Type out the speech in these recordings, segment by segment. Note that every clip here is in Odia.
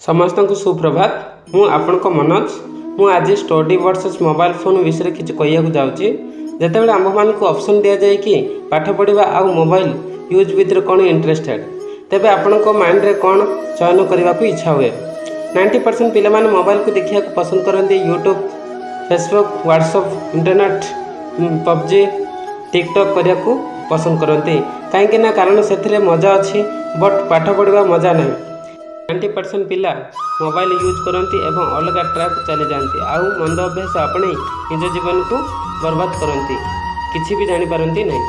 ସମସ୍ତଙ୍କୁ ସୁପ୍ରଭାତ। ମୁଁ ଆପଣଙ୍କ ମନୋଜ। ମୁଁ ଆଜି ଷ୍ଟଡି ଭର୍ସେସ୍ ମୋବାଇଲ ଫୋନ୍ ବିଷୟରେ କିଛି କହିବାକୁ ଯାଉଛି। ଯେତେବେଳେ ଆମ୍ଭମାନଙ୍କୁ ଅପସନ୍ ଦିଆଯାଏ କି ପାଠ ପଢ଼ିବା ଆଉ ମୋବାଇଲ ୟୁଜ୍ ଭିତରେ କ'ଣ ଇଣ୍ଟରେଷ୍ଟେଡ଼, ତେବେ ଆପଣଙ୍କ ମାଇଣ୍ଡରେ କ'ଣ ଚୟନ କରିବାକୁ ଇଚ୍ଛା ହୁଏ? 90% ପିଲାମାନେ ମୋବାଇଲକୁ ଦେଖିବାକୁ ପସନ୍ଦ କରନ୍ତି। YouTube, Facebook, WhatsApp, internet, PUBG, TikTok କରିବାକୁ ପସନ୍ଦ କରନ୍ତି। କାହିଁକି ନା କାରଣ ସେଥିରେ ମଜା ଅଛି, ବଟ୍ ପାଠ ପଢ଼ିବା ମଜା ନାହିଁ। 90% ପିଲା ମୋବାଇଲ ୟୁଜ୍ କରନ୍ତି ଏବଂ ଅଲଗା ଟ୍ରାକ୍ ଚାଲିଯାଆନ୍ତି ଆଉ ମନ୍ଦ ଅଭ୍ୟାସ ଆପଣେଇ ନିଜ ଜୀବନକୁ ବର୍ବାଦ କରନ୍ତି, କିଛି ବି ଜାଣିପାରନ୍ତି ନାହିଁ।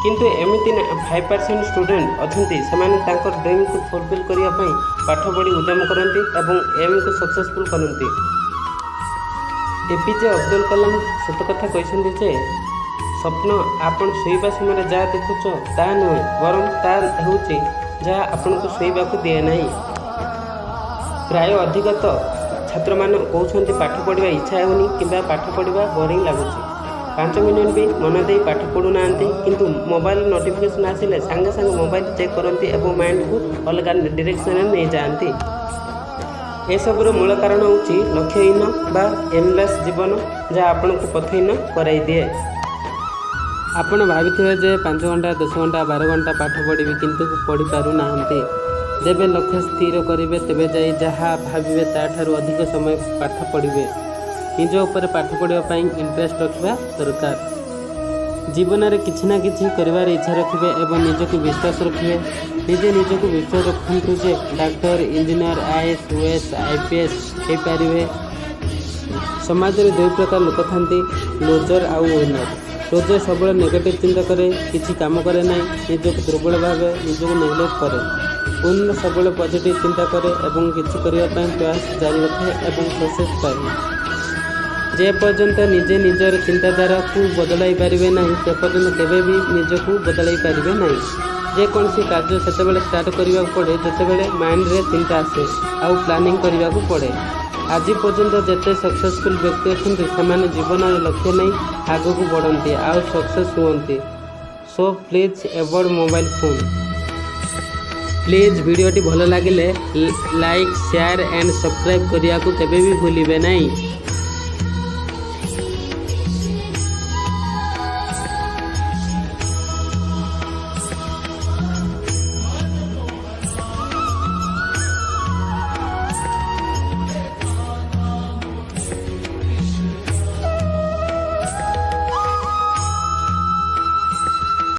କିନ୍ତୁ ଏମିତି 5% ଷ୍ଟୁଡେଣ୍ଟ ଅଛନ୍ତି, ସେମାନେ ତାଙ୍କର ଡ୍ରିମ୍କୁ ଫୁଲଫିଲ୍ କରିବା ପାଇଁ ପାଠ ପଢ଼ି ଉଦ୍ୟମ କରନ୍ତି ଏବଂ ଏମ୍କୁ ସକ୍ସେସଫୁଲ୍ କରନ୍ତି। ଏପିଜେ ଅବଦୁଲ କଲାମ ସତ କଥା କହିଛନ୍ତି ଯେ ସ୍ୱପ୍ନ ଆପଣ ଶୋଇବା ସମୟରେ ଯାହା ଦେଖୁଛ ତାହା ନୁହେଁ, ବରଂ ତାହା ହେଉଛି ଯାହା ଆପଣଙ୍କୁ ଶୋଇବାକୁ ଦିଏ ନାହିଁ। ପ୍ରାୟ ଅଧିକ ତ ଛାତ୍ରମାନେ କହୁଛନ୍ତି, ପାଠ ପଢ଼ିବା ଇଚ୍ଛା ହେଉନି କିମ୍ବା ପାଠ ପଢ଼ିବା ବୋରିଂ ଲାଗୁଛି। 5 ମିନିଟ୍ ବି ମନ ଦେଇ ପାଠ ପଢ଼ୁନାହାନ୍ତି, କିନ୍ତୁ ମୋବାଇଲ ନୋଟିଫିକେସନ୍ ଆସିଲେ ସାଙ୍ଗେ ସାଙ୍ଗେ ମୋବାଇଲ ଚେକ୍ କରନ୍ତି ଏବଂ ମାଇଣ୍ଡକୁ ଅଲଗା ଡିରେକ୍ସନରେ ନେଇଯାଆନ୍ତି। ଏସବୁର ମୂଳ କାରଣ ହେଉଛି ଲକ୍ଷ୍ୟହୀନ ବା ଏମ୍ଲେସ୍ ଜୀବନ, ଯାହା ଆପଣଙ୍କୁ ପଥହୀନ କରାଇଦିଏ। ଆପଣ ଭାବିଥିବେ ଯେ 5 ଘଣ୍ଟା, 10 ଘଣ୍ଟା, 12 ଘଣ୍ଟା ପାଠ ପଢ଼ିବି, କିନ୍ତୁ ପଢ଼ିପାରୁନାହାନ୍ତି। ଯେବେ ଲକ୍ଷ୍ୟ ସ୍ଥିର କରିବେ, ତେବେ ଯାଇ ଯାହା ଭାବିବେ ତା'ଠାରୁ ଅଧିକ ସମୟ ପାଠ ପଢ଼ିବେ। ନିଜ ଉପରେ ପାଠ ପଢ଼ିବା ପାଇଁ ଇଣ୍ଟରେଷ୍ଟ ରଖିବା ଦରକାର। ଜୀବନରେ କିଛି ନା କିଛି କରିବାର ଇଚ୍ଛା ରଖିବେ ଏବଂ ନିଜକୁ ବିଶ୍ୱାସ ରଖିବେ। ନିଜେ ନିଜକୁ ବିଶ୍ୱାସ ରଖନ୍ତୁ ଯେ ଡାକ୍ତର, ଇଞ୍ଜିନିୟର, ଆଇଏଏସ୍, ଓଏଏସ୍, ଆଇପିଏସ୍ ହେଇପାରିବେ। ସମାଜରେ ଦୁଇ ପ୍ରକାର ଲୋକ ଥାନ୍ତି, ଲୁଜର ଆଉ ୱିନର। ଲୁଜର ସବୁବେଳେ ନେଗେଟିଭ୍ ଚିନ୍ତା କରେ, କିଛି କାମ କରେ ନାହିଁ, ନିଜକୁ ଦୁର୍ବଳ ଭାବେ, ନିଜକୁ ନେଗ୍ଲେକ୍ଟ କରେ। ୱିନର ସବୁବେଳେ ପଜିଟିଭ୍ ଚିନ୍ତା କରେ ଏବଂ କିଛି କରିବା ପାଇଁ ପ୍ରୟାସ ଜାରି ରଖେ ଏବଂ ସକ୍ସେସ୍ ପାଏ। ଯେ ପର୍ଯ୍ୟନ୍ତ ନିଜେ ନିଜର ଚିନ୍ତାଧାରାକୁ ବଦଳାଇ ପାରିବେ ନାହିଁ, ସେ ପର୍ଯ୍ୟନ୍ତ କେବେ ବି ନିଜକୁ ବଦଳାଇ ପାରିବେ ନାହିଁ। ଯେକୌଣସି କାର୍ଯ୍ୟ ସେତେବେଳେ ଷ୍ଟାର୍ଟ କରିବାକୁ ପଡ଼େ, ଯେତେବେଳେ ମାଇଣ୍ଡରେ ଚିନ୍ତା ଆସେ ଆଉ ପ୍ଲାନିଂ କରିବାକୁ ପଡ଼େ। ଆଜି ପର୍ଯ୍ୟନ୍ତ ଯେତେ ସକ୍ସେସଫୁଲ୍ ବ୍ୟକ୍ତି ଅଛନ୍ତି, ସେମାନେ ଜୀବନରେ ଲକ୍ଷ୍ୟ ନେଇ ଆଗକୁ ବଢ଼ନ୍ତି ଆଉ ସକ୍ସେସ୍ ହୁଅନ୍ତି। So please avoid mobile phone, please. ଭିଡ଼ିଓଟି ଭଲ ଲାଗିଲେ ଲାଇକ୍, ସେୟାର ଆଣ୍ଡ ସବସ୍କ୍ରାଇବ୍ କରିବାକୁ କେବେ ବି ଭୁଲିବେ ନାହିଁ।